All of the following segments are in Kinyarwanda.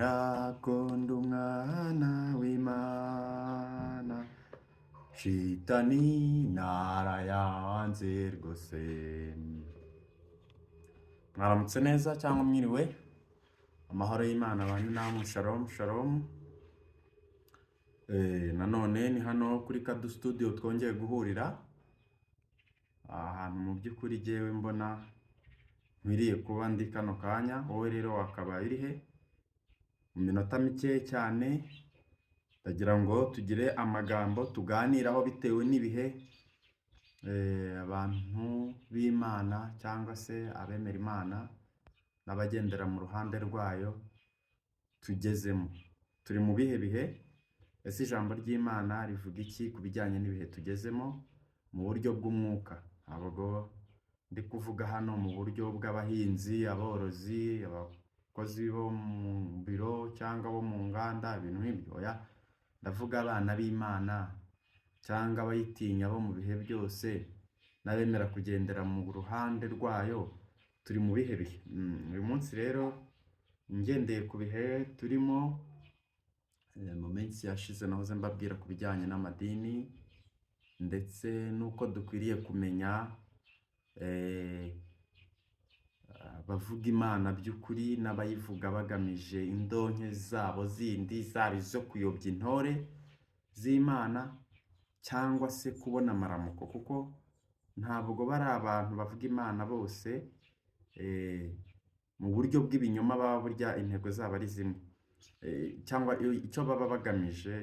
Kubera ko ndi umwana w'Imana, shitani narayanze rwose. Mwaramutse neza cyangwa mwiriwe, amahoro y'Imana abane namwe, shalom shalom. Nanone ni hano kuri Kadu Studio twongeye guhurira, ahantu mu by'ukuri jyewe mbona nkwiriye kuba ndi kano kanya, wowe rero wakabaye uri he? Mu minota mike cyane ndagira ngo tugire amagambo tuganiraho bitewe n'ibihe abantu b'Imana cyangwa se abemera Imana n'abagendera mu ruhande rwayo tugezemo. Turi mu bihe bihe? Ese ijambo ry'Imana rivuga iki ku bijyanye n'ibihe tugezemo mu buryo bw'umwuka? Ntabwo ndi kuvuga hano mu buryo bw'abahinzi, aborozi, abakozi bo mu biro cyangwa bo mu nganda, ibintu nk'ibyo, oya. Ndavuga abana b'Imana cyangwa abayitinya bo mu bihe byose n'abemera kugendera mu ruhande rwayo, turi mu bihe bihe? Uyu munsi rero ngendeye ku bihe turimo, mu minsi yashize nahoze mbabwira ku bijyanye n'amadini ndetse n'uko dukwiriye kumenya abavuga Imana by'ukuri n'abayivuga bagamije indonke zabo zindi, zaba izo kuyobya intore z'Imana cyangwa se kubona amaramuko, kuko ntabwo bari abantu bavuga Imana bose mu buryo bw'ibinyoma baba burya intego zabo ari zimwe, cyangwa icyo baba bagamije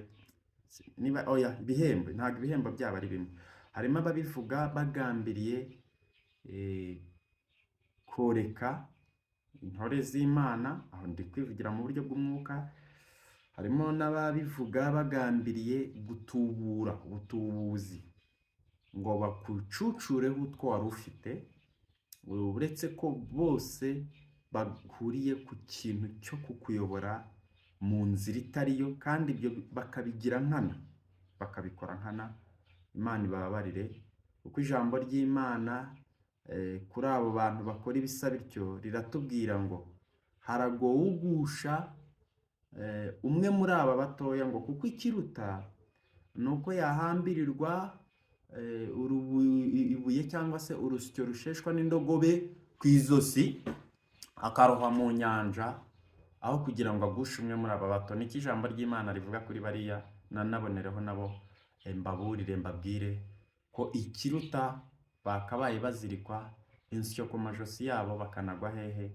niba oya ibihembo, ntabwo ibihembo byabo ari bimwe. Harimo ababivuga bagambiriye koreka intore z'Imana, aho ndi kwivugira mu buryo bw'umwuka, harimo n'ababivuga bagambiriye gutubura, ubutubuzi, ngo bakucucureho utwo wari ufite, uretse ko bose bahuriye ku kintu cyo kukuyobora mu nzira itari yo, kandi ibyo bakabigira nkana, bakabikora nkana. Imana ibababarire, kuko ijambo ry'Imana kuri abo bantu bakora ibisa bityo riratubwira ngo haragowe ugusha umwe muri aba batoya, ngo kuko ikiruta ni uko yahambirirwa ibuye cyangwa se urusyo rusheshwa n'indogobe ku izosi akarohwa mu nyanja, aho kugira ngo agushe umwe muri aba bato. Niko ijambo ry'Imana rivuga kuri bariya. Nanabonereho nabo mbaburire, mbabwire ko ikiruta bakabaye bazirikwa insyo ku majosi yabo bakanagwa hehe?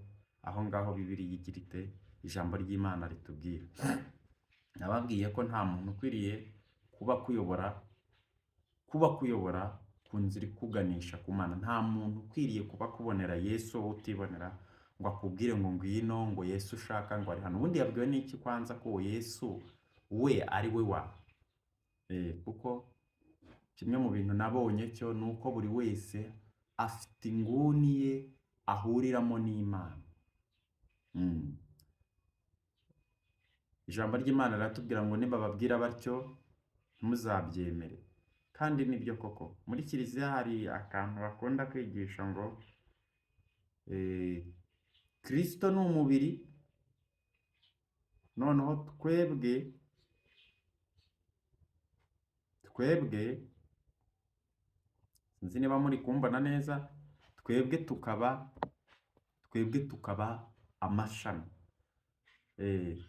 Aho ngaho Bibiliya igira ite? Ijambo ry'Imana ritubwira. Nababwiye ko nta muntu ukwiriye kuba kuyobora ku nzira ikuganisha ku Mana. Nta muntu ukwiriye kuba kubonera Yesu wowe utibonera, ngo akubwire ngo ngwino, ngo Yesu ushaka ngo ari hano. Ubundi yabwiwe n'iki kwanza ko uwo Yesu we ari we wa kuko kimwe mu bintu nabonye cyo ni uko buri wese afite inguni ye ahuriramo n'Imana. Ijambo ry'Imana riratubwira ngo nibababwira batyo ntimuzabyemere, kandi nibyo koko. Muri kiliziya hari akantu bakunda kwigisha ngo Kristo ni umubiri, noneho twebwe sinzi niba muri kumbona neza, twebwe tukaba amashami.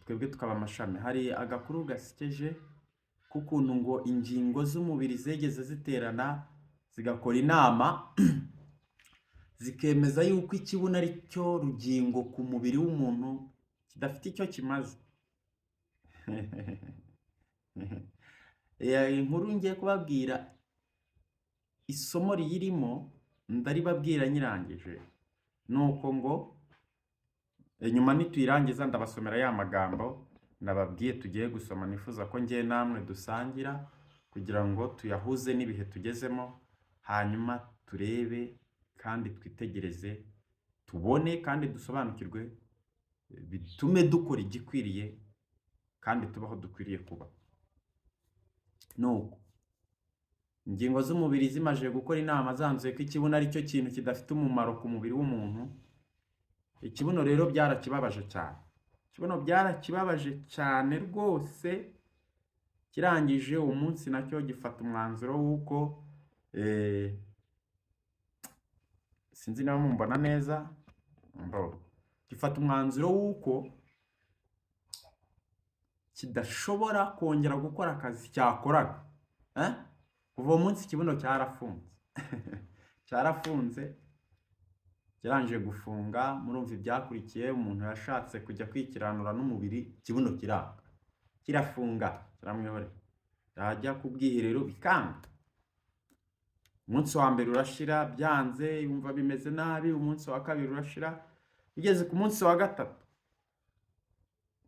Twebwe tukaba amashami. Hari agakuru gasekeje k'ukuntu ngo ingingo z'umubiri zegeze ziterana zigakora inama, zikemeza yuko ikibuno ari cyo rugingo ku mubiri w'umuntu kidafite icyo kimaze. Inkuru ngiye kubabwira, isomo riyirimo ndaribabwira nyirangije, nuko ngo nyuma nituyirangiza ndabasomera ya magambo nababwiye tugiye gusoma, nifuza ko ngiye namwe dusangira kugira ngo tuyahuze n'ibihe tugezemo, hanyuma turebe kandi twitegereze, tubone kandi dusobanukirwe, bitume dukora igikwiriye kandi tubaho dukwiriye kuba. Nuko ingingo z'umubiri zimaze gukora inama zanzuye ko ikibuno ari cyo kintu kidafite umumaro ku mubiri w'umuntu. Ikibuno rero byarakibabaje cyane. Ikibuno byarakibabaje cyane rwose, kirangije uwo munsi nacyo gifata umwanzuro w'uko sinzi niba mumbona neza, gifata umwanzuro w'uko kidashobora kongera gukora akazi cyakoraga. Kuva uwo munsi ikibuno cyarafunze cyarafunze, kirangije gufunga. Murumva ibyakurikiye, umuntu yashatse kujya kwikiranura n'umubiri, ikibuno kiranga, kirafunga, kiramwihorera, yajya ku bwiherero bikanga. Umunsi wa mbere urashira byanze, yumva bimeze nabi. Umunsi wa kabiri urashira, ugeze ku munsi wa gatatu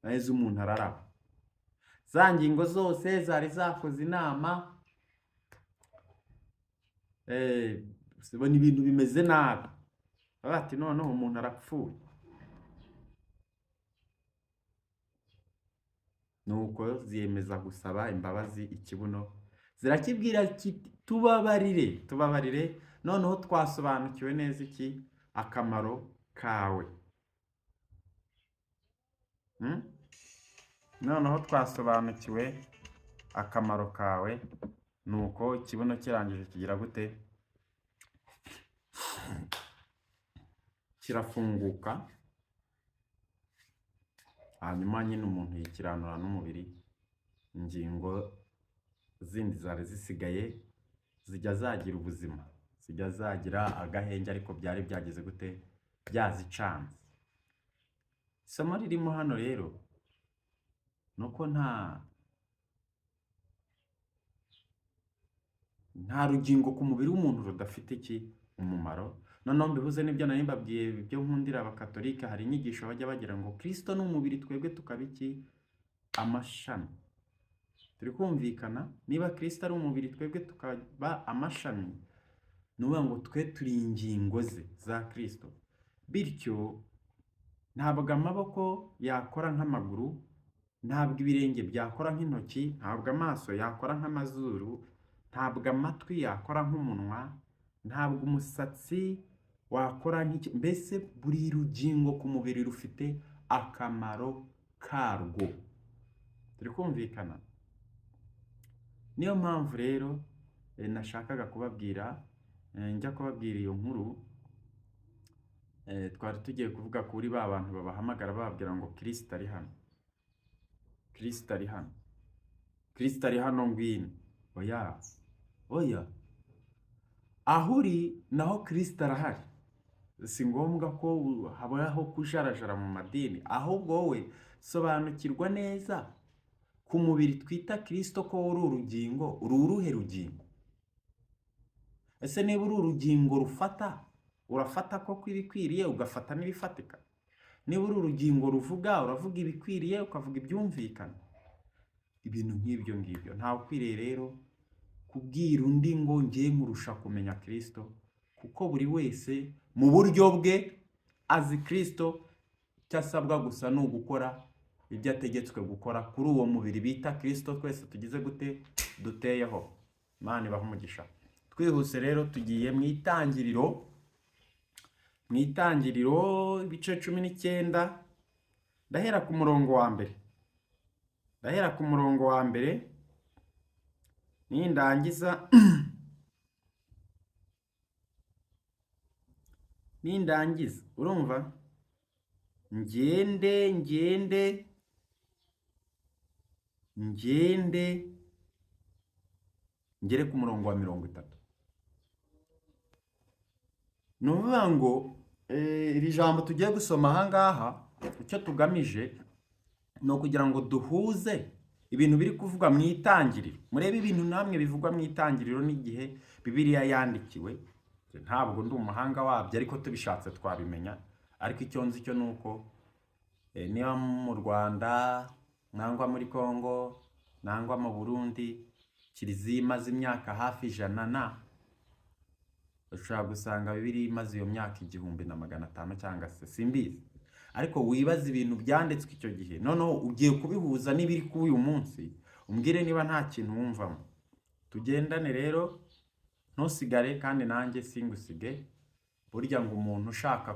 naheze umuntu araraba, za ngingo zose zari zakoze inama, zibona ibintu bimeze nabi, bati noneho umuntu arapfuye. Nuko ziyemeza gusaba imbabazi ikibuno, zirakibwira kiti tubabarire, tubabarire, noneho twasobanukiwe neza iki akamaro kawe. Noneho twasobanukiwe akamaro kawe. Nuko ikibuno kirangije kigira gute? Kirafunguka, hanyuma nyine umuntu yikiranura n'umubiri, ingingo zindi zari zisigaye zijya zagira ubuzima, zijya zagira agahenge, ariko byari byageze gute? Byazicanze. Isomo ririmo hano rero nuko nta rugingo ku mubiri w'umuntu rudafite iki umumaro. Noneho mbihuze n'ibyo nari mbabwiye byo nkundira abakatolika, hari inyigisho bajya bagira ngo Kristo ni umubiri, twebwe tukaba iki? Amashami. Turi kumvikana? Niba Kristo ari umubiri twebwe tukaba amashami, ni ukuvuga ngo twe turi ingingo ze za Kristo. Bityo ntabwo amaboko yakora nk'amaguru, ntabwo ibirenge byakora nk'intoki, ntabwo amaso yakora nk'amazuru, ntabwo amatwi yakora nk'umunwa, ntabwo umusatsi wakora nk'iki. Mbese buri rugingo ku mubiri rufite akamaro karwo. Turi kumvikana? Niyo mpamvu rero nashakaga kubabwira, njya kubabwira iyo nkuru, twari tugiye kuvuga kuri ba bantu babahamagara bababwira ngo Kristo ari hano, Kristo ari hano, Kristo ari hano, ngwino. Oya, oya, aho uri naho Kristo arahari. Si ngombwa ko habaho kujarajara mu madini, ahubwo wowe sobanukirwa neza ku mubiri twita Kristo ko uri urugingo. Uri uruhe rugingo? Ese niba uri urugingo rufata, urafata koko ibikwiriye, ugafata n'ibifatika? Niba uri urugingo ruvuga, uravuga ibikwiriye, ukavuga ibyumvikana. Ibintu nk'ibyo ngibyo. Ntawe ukwiriye rero kubwira undi ngo ngiye nkurusha kumenya Kristo, kuko buri wese mu buryo bwe azi Kristo. Icyo asabwa gusa ni ugukora ibyo ategetswe gukora kuri uwo mubiri bita Kristo, twese tugize gute? Duteyeho. Imana ibahe umugisha. Twihuse rero tugiye mu itangiriro, mu itangiriro ibice 19, ndahera ku murongo wa mbere, ndahera ku murongo wa mbere, nindangiza urumva ngende ngende ngende ngere ku murongo wa 30. Ni ukuvuga ngo iri jambo tugiye gusoma aha ngaha, icyo tugamije ni ukugira ngo duhuze ibintu biri kuvugwa mu itangiriro. Murebe ibintu namwe bivugwa mu itangiriro n'igihe Bibiliya yandikiwe. Ntabwo ndi umuhanga wabyo, ariko tubishatse twabimenya. Ariko icyo nzi cyo ni uko niba mu Rwanda nangwa muri Kongo nangwa mu Burundi Kiliziya imaze imyaka hafi 100 na, ushobora gusanga Bibiliya imaze iyo myaka 1500 cyangwa se simbizi. Ariko wibaze ibintu byanditswe icyo gihe, noneho ugiye kubihuza n'ibiri kuri uyu munsi, umbwire niba nta kintu wumvamo. Tugendane rero, ntusigare kandi nanjye singusige. Burya ngo umuntu ushaka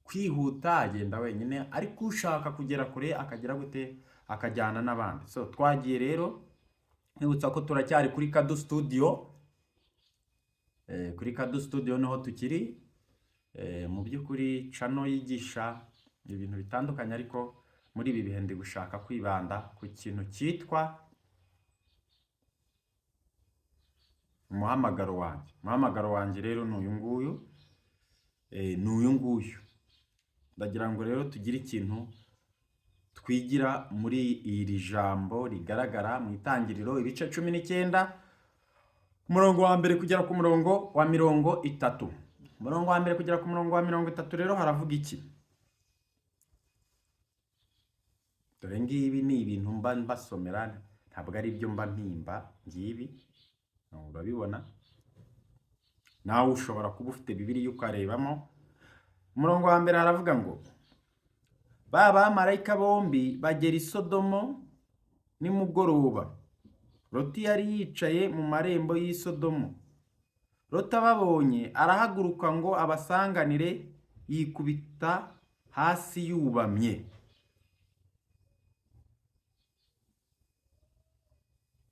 Kwihuta agenda wenyine, ariko ushaka kugera kure akagera gute? Akajyana n'abandi. So twagiye rero, nkwibutsa ko turacyari kuri Kadu Studio. Kuri Kadu Studio niho tukiri. Mu by'ukuri channel yigisha ibintu bitandukanye, ariko muri ibi bihe ndi gushaka kwibanda ku kintu cyitwa umuhamagaro wanjye. Umuhamagaro wanjye rero ni uyu nguyu, ni uyu nguyu. Ndagira ngo rero tugire ikintu twigira muri iri jambo rigaragara mu Itangiriro ibice 19, umurongo wa mbere kugera ku murongo wa 30. Umurongo wa mbere kugera ku murongo wa 30 rero haravuga iki? Dore ngibi ni ibintu mba mbasomera, ntabwo ari ibyo mba mpimba, ngibi urabibona. Nawe ushobora kuba ufite Bibiliya ukarebamo. Umurongo wa mbere haravuga ngo ba bamarayika bombi bagera i Sodomo nimugoroba. Loti yari yicaye mu marembo y'i Sodomo. Loti ababonye arahaguruka ngo abasanganire, yikubita hasi yubamye.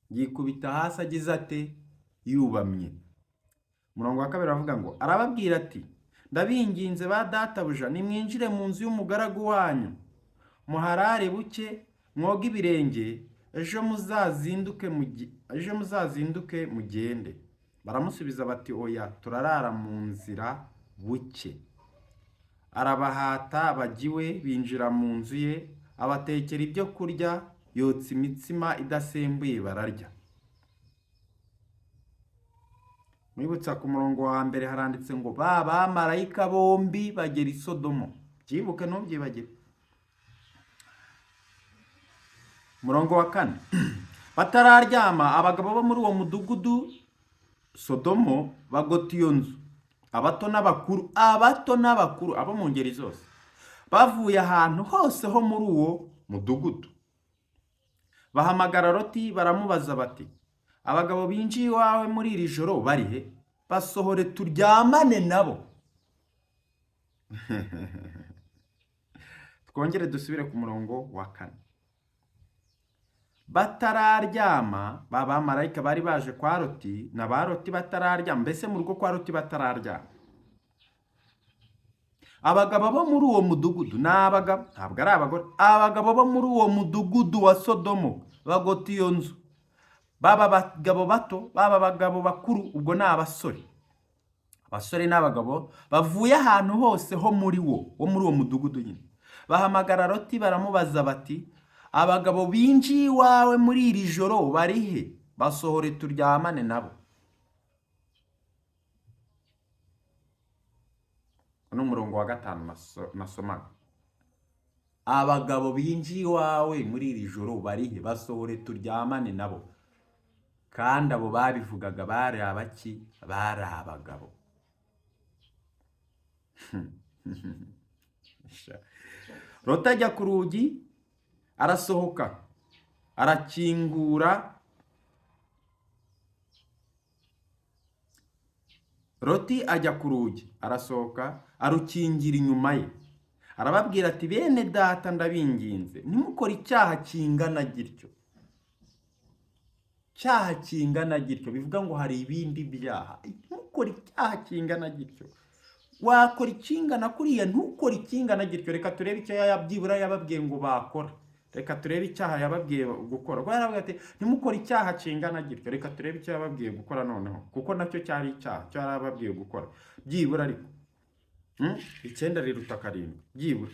Yikubita hasi agize ate? Yubamye. Umurongo wa kabiri aravuga ngo arababwira ati ndabinginze ba databuja, nimwinjire mu nzu y'umugaragu wanyu, muharare buke, mwoge ibirenge, ejo muzazinduke mugende. Baramusubiza bati oya, turarara mu nzira buke. Arabahata bajya iwe, binjira mu nzu ye, abatekera ibyo kurya, yotsa imitsima idasembuye bararya. Mwibutsa ku murongo wa mbere haranditse ngo ba bamarayika bombi bagera i Sodomo. Byibuke ntubyibagire. Umurongo wa kane, batararyama abagabo bo muri uwo mudugudu Sodomo bagota iyo nzu, abato n'abakuru, abato n'abakuru, abo mu ngeri zose, bavuye ahantu hose ho muri uwo mudugudu. Bahamagara Loti baramubaza bati abagabo binjiye iwawe muri iri joro bari he? Basohore turyamane nabo. Twongere dusubire ku murongo wa kane. Batararyama, ba bamarayika bari baje kwa Loti na ba Loti batararyama, mbese mu rugo kwa Loti batararyama. Abagabo bo muri uwo mudugudu ni abagabo, ntabwo ari abagore. Abagabo bo muri uwo mudugudu wa Sodomo bagota iyo nzu, baba abagabo bato, baba abagabo bakuru, ubwo ni abasore. Abasore n'abagabo bavuye ahantu hose ho muri wo, wo muri uwo mudugudu nyine. Bahamagara Loti baramubaza bati abagabo binjiye iwawe muri iri joro bari he? Basohore turyamane nabo. Ni umurongo wa gatanu nasomaga. Abagabo binjiye iwawe muri iri joro bari he? Basohore turyamane nabo. Kandi abo babivugaga bari abaki? Bari abagabo. Loti ajya ku rugi arasohoka arakingura. Loti ajya ku rugi arasohoka arukingira inyuma ye, arababwira ati bene data ndabinginze ntimukore icyaha kingana gityo. Cyaha kingana gityo bivuga ngo hari ibindi byaha. Ntukore icyaha kingana gityo. Wakora ikingana kuriya, ntukore ikingana gityo. Reka turebe icyo byibura yababwiye ngo bakora. Reka turebe icyaha yababwiye gukora. Ubwo yaravuga ati ntimukore icyaha kingana gityo. Reka turebe icyo yababwiye gukora noneho, kuko nacyo cyari icyaha cyo yarababwiye gukora. Byibura ariko 9 riruta 7 byibura.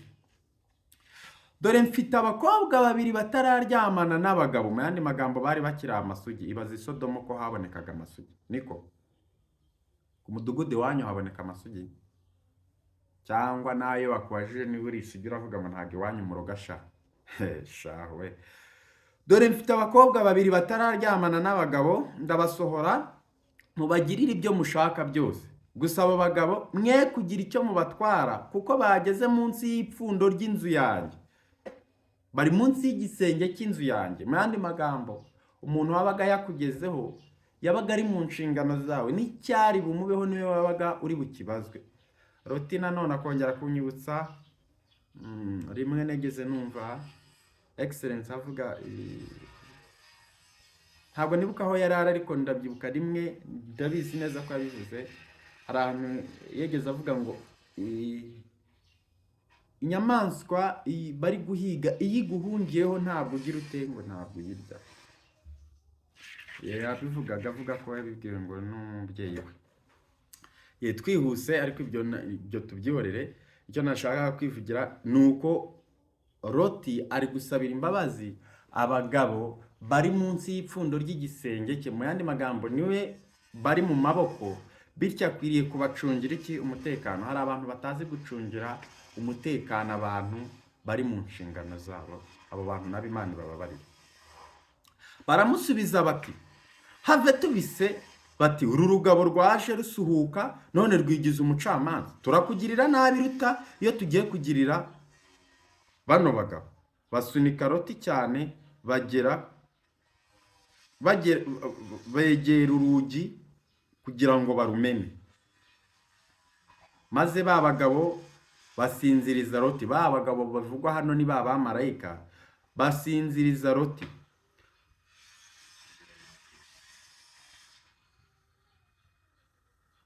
Dore mfite abakobwa babiri batararyamana n'abagabo. Mu yandi magambo bari bakiri amasugi. Ibaze i Sodomo ko habonekaga amasugi. Niko ku mudugudu iwanyu haboneka amasugi? Cyangwa nayo bakubajije niba uri isugi uravuga ngo ntabwo iwanyu muroga sha. Shawe. Dore mfite abakobwa babiri batararyamana n'abagabo, ndabasohora mubagirire ibyo mushaka byose. Gusa abo bagabo mwe kugira icyo mubatwara, kuko bageze munsi y'ipfundo ry'inzu yanjye. Bari munsi y'igisenge cy'inzu yanjye. Mu yandi magambo, umuntu wabaga yakugezeho yabaga ari mu nshingano zawe, n'icyari bumubeho niwe wabaga uri bukibazwe. Loti nanone akongera kunyibutsa rimwe nigeze numva Excellence avuga, ntabwo nibuka aho yari ari, ariko ndabyibuka rimwe, ndabizi neza ko yabivuze. Hari ahantu yigeze avuga ngo inyamaswa bari guhiga iyo iguhungiyeho ntabwo ugira ute, ngo ntabwo uyirya. Yabivugaga avuga ko yabibwiwe ngo n'umubyeyi we. Twihuse, ariko ibyo tubyihorere. Icyo nashakaga kwivugira ni uko Loti ari gusabira imbabazi abagabo bari munsi y'ipfundo ry'igisenge cye. Mu yandi magambo, niwe bari mu maboko, bityo akwiriye kubacungira iki? Umutekano. Hari abantu batazi gucungira umutekano abantu bari mu nshingano zabo. Abo bantu nabo Imana ibababarire. Baramusubiza bati: "Have tubise." Bati: "Uru rugabo rwaje rusuhuka none rwigize umucamanza. Turakugirira nabi ruta iyo tugiye kugirira bano bagabo." Basunika Loti cyane, begera urugi kugira ngo barumene. Maze ba bagabo basinziriza Loti. Ba bagabo bavugwa hano ni ba bamarayika basinziriza Loti,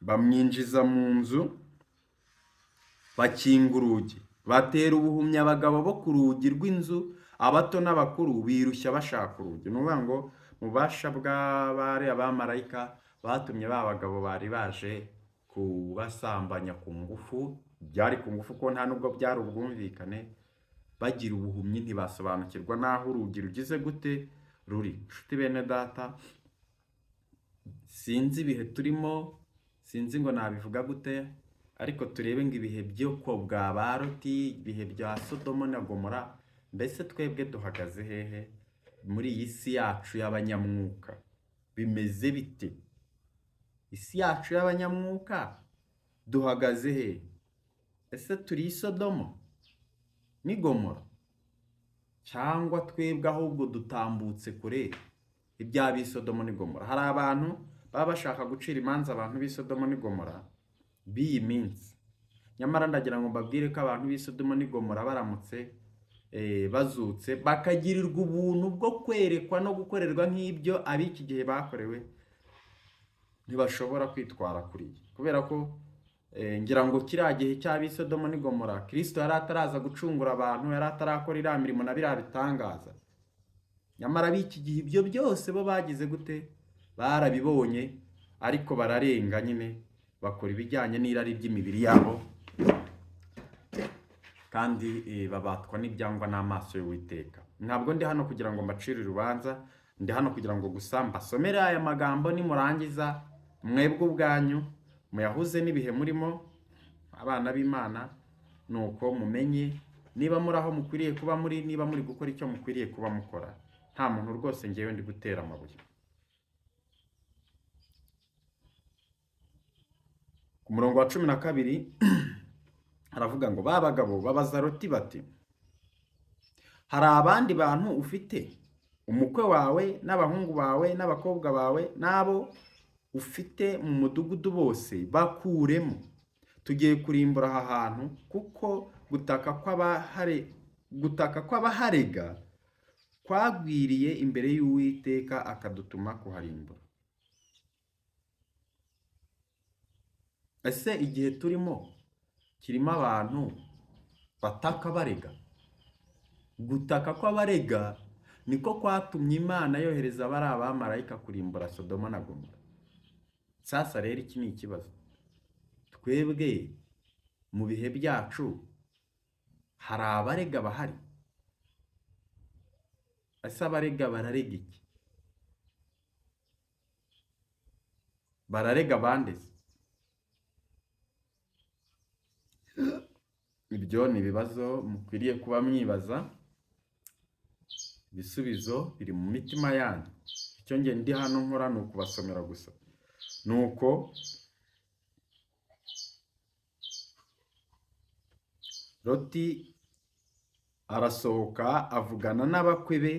bamwinjiza mu nzu, bakinga urugi, batera ubuhumyi abagabo bo ku rugi rw'inzu, abato n'abakuru birushya bashaka urugi. Ni ukuvuga ngo mu bubasha bw'abari abamarayika batumye ba bagabo bari baje kubasambanya ku ngufu, byari ku ngufu ko nta nubwo byari ubwumvikane, bagira ubuhumyi, ntibasobanukirwa n'aho urugi rugize gute ruri. Nshuti bene data, sinzi ibihe turimo, sinzi ngo nabivuga gute, ariko turebe ngo ibihe byo bwa ba Loti, ibihe bya Sodomo na Gomora, mbese twebwe duhagaze hehe muri iyi si yacu y'abanyamwuka? Bimeze bite? Isi yacu y'abanyamwuka duhagaze hehe? Ese turi i Sodomo n'i Gomora, cyangwa twebwe ahubwo dutambutse kure iby'ab'i Sodomo n'i Gomora? Hari abantu baba bashaka gucira imanza abantu b'i Sodomo n'i Gomora b'iyi minsi, nyamara ndagira ngo mbabwire ko abantu b'i Sodomo n'i Gomora baramutse bazutse, bakagirirwa ubuntu bwo kwerekwa no gukorerwa nk'ibyo ab'iki gihe bakorewe, ntibashobora kwitwara kuriya. Kubera ko ngira ngo kiriya gihe cy'ab'i Sodomo n'i Gomora, Kristo yari ataraza gucungura abantu, yari atarakora iriya mirimo na biriya bitangaza. Nyamara ab'iki gihe ibyo byose bo bagize gute? Barabibonye, ariko bararenga nyine, bakora ibijyanye n'irari ry'imibiri yabo, kandi babatwa n'ibyangwa n'amaso y'Uwiteka. Ntabwo ndi hano kugira ngo mbacire urubanza, ndi hano kugira ngo gusa mbasomere aya magambo, nimurangiza mwebwe ubwanyu muyahuze n'ibihe murimo, abana b'Imana, nuko mumenye niba muri aho mukwiriye kuba muri, niba muri gukora icyo mukwiriye kuba mukora. Nta muntu rwose ngewe ndi gutera amabuye. Ku murongo wa 12 aravuga ngo ba bagabo babaza Loti bati: "Hari abandi bantu ufite? Umukwe wawe n'abahungu bawe n'abakobwa bawe n'abo ufite mu mudugudu bose bakuremo, tugiye kurimbura aha hantu, kuko gutaka kw'abaharega kwagwiriye imbere y'Uwiteka, akadutuma kuharimbura." Ese igihe turimo kirimo abantu bataka barega? Gutaka kw'abarega niko kwatumye Imana yohereza bari abamarayika kurimbura Sodoma na Gomora. Sasa rero iki ni ikibazo. Twebwe mu bihe byacu hari abarega bahari? Ese abarega bararega iki? Bararega bande se? Ibyo ni ibibazo mukwiriye kuba mwibaza, ibisubizo biri mu mitima yanyu. Icyo nge ndi hano nkora ni ukubasomera gusa. Nuko Loti arasohoka avugana n'abakwe be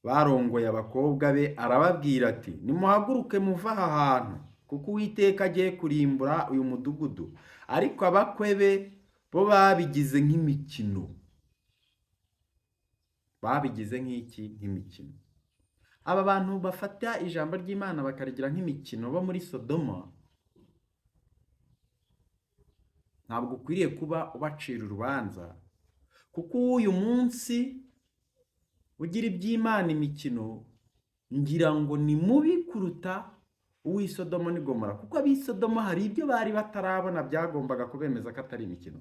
barongoye abakobwa be, arababwira ati: "Nimuhaguruke muve aha hantu, kuko Uwiteka agiye kurimbura uyu mudugudu. Ariko abakwe be bo babigize nk'imikino, babigize nk'iki? Nk'imikino. Aba bantu bafata ijambo ry'Imana bakarigira nk'imikino bo muri Sodoma, ntabwo ukwiriye kuba ubacira urubanza, kuko uyu munsi ugira iby'Imana imikino ngira ngo ni mubi kuruta uw'i Sodoma n'i Gomora, kuko ab'i Sodoma hari ibyo bari batarabona byagombaga kubemeza ko atari imikino.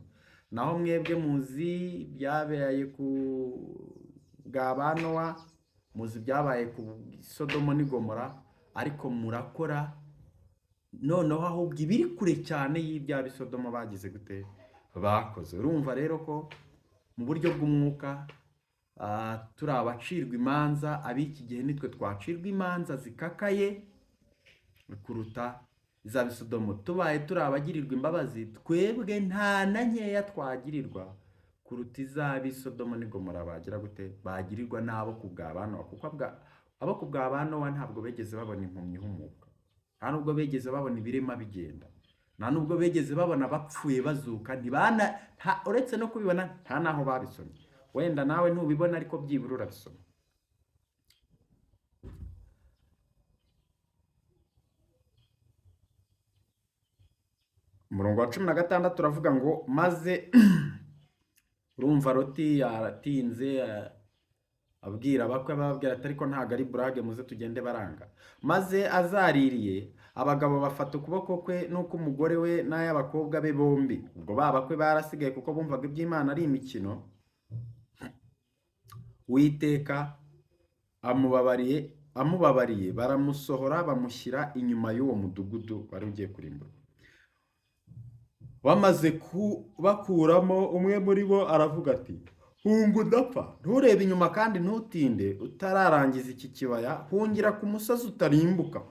Naho mwebwe muzi byabaye ku bwa ba Nowa, muzi byabaye ku Sodoma n'i Gomora, ariko murakora noneho ahubwo ibiri kure cyane y'ibya Sodoma bagize gute bakoze. Urumva rero ko mu buryo bw'umwuka turi abacirwa imanza, ab'iki gihe nitwe twacirwa imanza zikakaye kuruta izaba Sodoma. Tubaye turi abagirirwa imbabazi, twebwe nta na nkeya twagirirwa kuruta izaba Sodoma n'i Gomora bagira gute bagirirwa n'abo ku bwa ba Nowa, kuko abo ku bwa ba Nowa ntabwo begeze babona impumyi ihumuka, nta nubwo begeze babona ibirema bigenda, nta nubwo begeze babona abapfuye bazuka, ntibana uretse no kubibona nta naho babisomye. Wenda nawe ntubibona ariko byibura urabisoma. Umurongo wa 16 uravuga ngo maze urumva Loti yaratinze abwira abakwe, ababwira ati ariko ntabwo ari burage, muze tugende baranga. Maze azaririye abagabo bafata ukuboko kwe n'uk'umugore we n'ay'abakobwa be bombi. Ubwo ba bakwe barasigaye kuko bumvaga iby'Imana ari imikino. Uwiteka amubabariye baramusohora bamushyira inyuma y'uwo mudugudu wari ugiye kurimburwa. Bamaze kubakuramo umwe muri bo aravuga ati hunga udapfa, nturebe inyuma kandi ntutinde utararangiza iki kibaya, hungira ku musozi utarimbuka.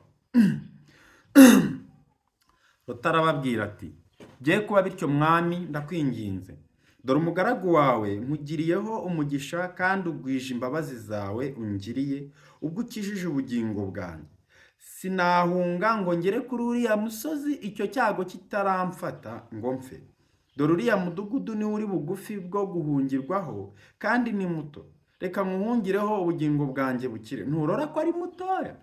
Utarababwira ati bye kuba bityo mwami, ndakwinginze, dore umugaragu wawe nkugiriyeho umugisha kandi ugwije imbabazi zawe ungiriye ubwo ukijije ubugingo bwanjye. Sinahunga ngo ngere kuri uriya musozi icyo cyago kitaramfata ngo mfe. Dore uriya mudugudu ni uri bugufi bwo guhungirwaho kandi ni muto, reka nkuhungireho ubugingo bwanjye bukire. Nturora ko ari mutoya?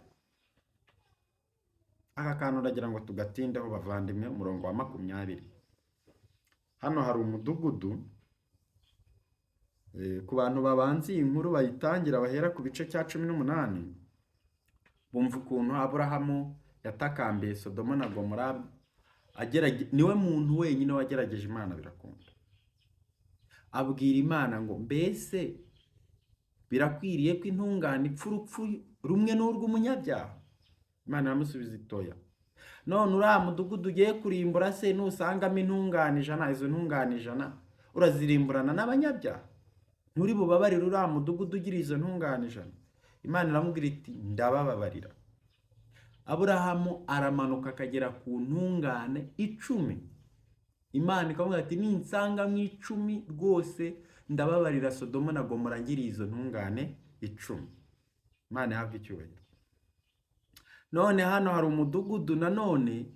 Aka kantu uragira ngo tugatindeho bavandimwe. Umurongo wa 20, hano hari umudugudu. Ku bantu babanza iyi nkuru bayitangira bahera ku bice cya 18, bumva ukuntu Aburahamu yatakambiye Sodoma na Gomora, niwe muntu wenyine wagerageje Imana birakunda. Abwira Imana ngo mbese birakwiriye ko intungane ipfa urupfu rumwe n'urw'umunyabyaha? Imana iramusubiza itoya. None uriya mudugudu ugiye kurimbura se nusangamo intungane 100, izo ntungane 100 urazirimburana n'abanyabyaha? Nturi bubabarire uriya mudugudu ugira izo ntungane 100? Imana iramubwira iti ndabababarira. Aburahamu aramanuka akagera ku ntungane 10. Imana ikamubwira ati ninsanga mu 10 rwose ndababarira Sodoma na Gomora ngiriye izo ntungane 10. Imana ihabwe icyubahiro. None hano hari umudugudu nanone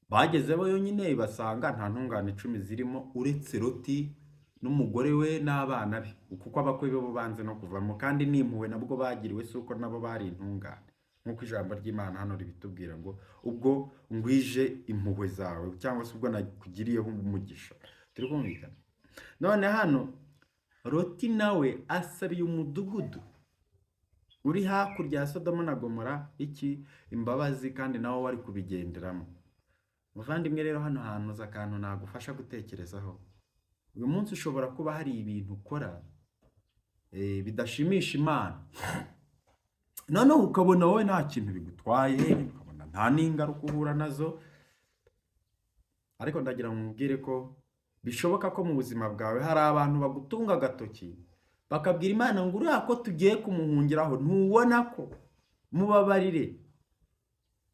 bagezeho yonyine basanga nta ntungane 10 zirimo uretse Loti n'umugore we n'abana be, kuko abakwe be bo banze no kuvamo, kandi n'impuhwe nabwo bagiriwe si uko nabo bari intungane, nk'uko ijambo ry'Imana hano ribitubwira ngo ubwo ngwije impuhwe zawe cyangwa se ubwo nakugiriyeho umugisha. Turi kumvikana? None hano Loti nawe asabiye umudugudu uri hakurya ya Sodoma na Gomora iki imbabazi, kandi nawe wari kubigenderamo. Muvandimwe rero hano hantu uza akantu nagufasha gutekerezaho. Uyu munsi ushobora kuba hari ibintu ukora bidashimisha Imana, noneho ukabona wowe nta kintu bigutwaye, ukabona nta n'ingaruka uhura nazo, ariko ndagira ngo nkubwire ko bishoboka ko mu buzima bwawe hari abantu bagutunga agatoki bakabwira Imana ngo uriya ko tugiye kumuhungiraho ntubona ko mubabarire.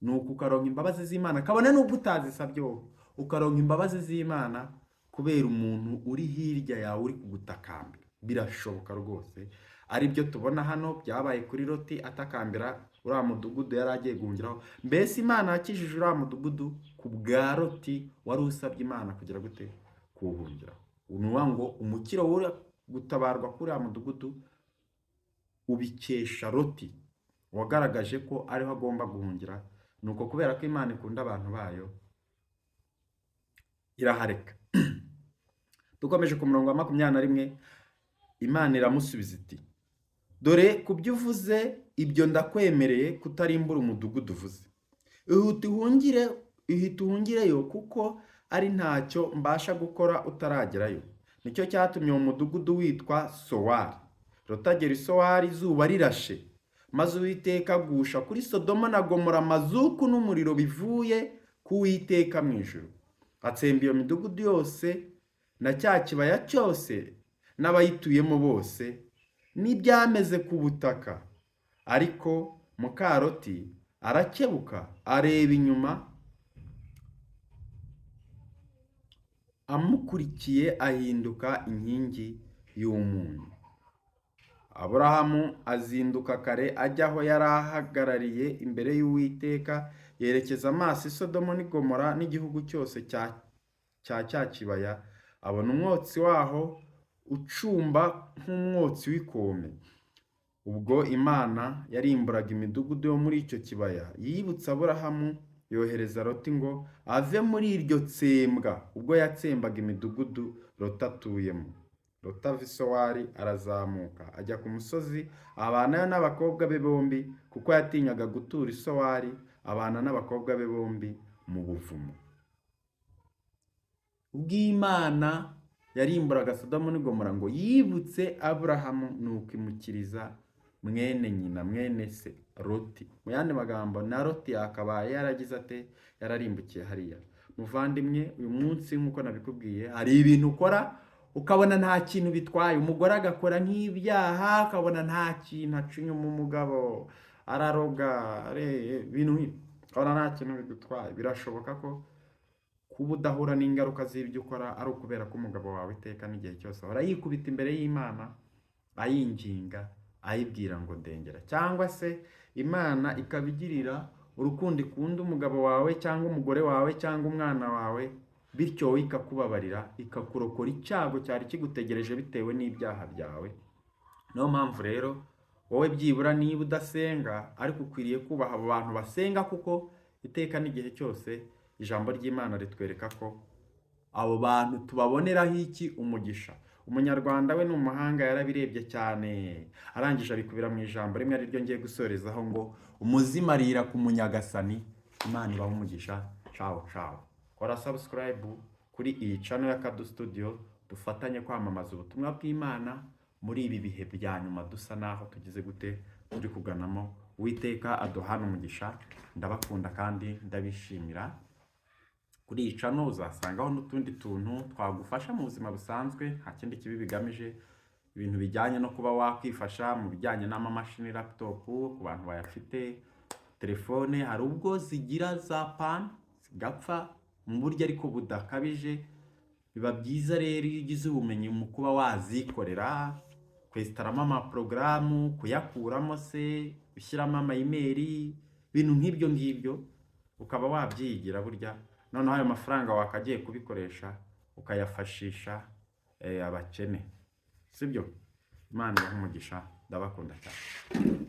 Nuko ukaronka imbabazi z'Imana, kabone nubwo utazisabye wowe, ukaronka imbabazi z'Imana kubera umuntu uri hirya yawe uri kugutakambira Birashoboka rwose, ari byo tubona hano byabaye kuri Loti atakambira uriya mudugudu yari agiye guhungiraho. Mbese Imana yakijije uriya mudugudu ku bwa Loti wari usabye Imana kugira gute? Kuwuhungiraho. Ni ukuvuga ngo umukiro wo gutabarwa kuri uriya mudugudu ubikesha Loti wagaragaje ko ariho agomba guhungira. Nuko kubera ko Imana ikunda abantu bayo irahareka. Dukomeje ku murongo wa 21, Imana iramusubiza iti: "Dore ku byo uvuze ibyo ndakwemereye kutarimbura umudugudu uvuze. Ihute uhungire, ihute uhungireyo, kuko ari ntacyo mbasha gukora utaragerayo." Nicyo cyatumye uwo mudugudu witwa Sowari. Loti agera i Sowari izuba rirashe, maze Uwiteka agusha kuri Sodoma na Gomora amazuku n'umuriro bivuye ku Uwiteka mu ijuru, atsemba iyo midugudu yose na cya kibaya cyose n'abayituyemo bose n'ibyameze ku butaka. Ariko muka Loti arakebuka areba inyuma amukurikiye, ahinduka inkingi y'umunyu. Aburahamu azinduka kare ajya aho yari ahagarariye imbere y'Uwiteka, yerekeza amaso i Sodomu n'i Gomora n'igihugu cyose cya cya kibaya, abona umwotsi waho ucumba nk'umwotsi w'ikome. Ubwo Imana yarimburaga imidugudu yo muri icyo kibaya, yibutse Aburahamu yohereza Loti ngo ave muri iryo tsembwa, ubwo yatsembaga imidugudu Loti atuyemo. Loti ava i Sowari arazamuka ajya ku musozi, abanayo n'abakobwa be bombi, kuko yatinyaga gutura i Sowari, abana n'abakobwa be bombi mu buvumo. Ubwo Imana yarimburaga Sodomu n'i Gomora ngo yibutse Aburahamu, nuko imukiriza mwene nyina, mwene se Loti. Mu yandi magambo, na Loti yakabaye yaragize ate? Yararimbukiye hariya. Muvandimwe, uyu munsi nk'uko nabikubwiye, hari ibintu ukora ukabona nta kintu bitwaye. Umugore agakora nk'ibyaha akabona nta kintu, aca inyuma umugabo, araroga, ibintu nk'ibyo, ukabona nta kintu bigutwaye. Birashoboka ko kuba udahura n'ingaruka z'ibyo ukora ari ukubera ko umugabo wawe iteka n'igihe cyose ahora yikubita imbere y'Imana ayinginga, ayibwira ngo ndengera, cyangwa se Imana ikaba igirira urukundo ikunda umugabo wawe cyangwa umugore wawe cyangwa umwana wawe, bityo wowe ikakubabarira, ikakurokora icyago cyari kigutegereje bitewe n'ibyaha byawe. Niyo mpamvu rero wowe byibura niba udasenga ariko ukwiriye kubaha abo bantu basenga, kuko iteka n'igihe cyose ijambo ry'Imana ritwereka ko abo bantu tubaboneraho iki? Umugisha. Umunyarwanda we ni umuhanga, yarabirebye cyane, arangije abikubira mu ijambo rimwe ariryo ngiye gusorezaho ngo: "Umuzimu arira ku munyagasani." Imana ibahe umugisha. Cawo cawo. Kora subscribe kuri iyi channel ya Kadu Studio, dufatanye kwamamaza ubutumwa bw'Imana muri ibi bihe bya nyuma dusa naho tugize gute, turi kuganamo. Uwiteka aduhane umugisha. Ndabakunda kandi ndabishimira. Kuri iyi channel uzasangaho n'utundi tuntu twagufasha mu buzima busanzwe, nta kindi kibi bigamije, ibintu bijyanye no kuba wakwifasha mu bijyanye n'amamashini, laptop ku bantu bayafite, telefone hari ubwo zigira za panne zigapfa mu buryo ariko budakabije. Biba byiza rero iyo ugize ubumenyi mu kuba wazikorera, kwesitaramo amaporogaramu, kuyakuramo se, gushyiramo ama email, ibintu nk'ibyo ngibyo ukaba wabyigira burya. Noneho ayo mafaranga wakagiye kubikoresha ukayafashisha abakene, sibyo? Imana ibahe umugisha, ndabakunda cyane.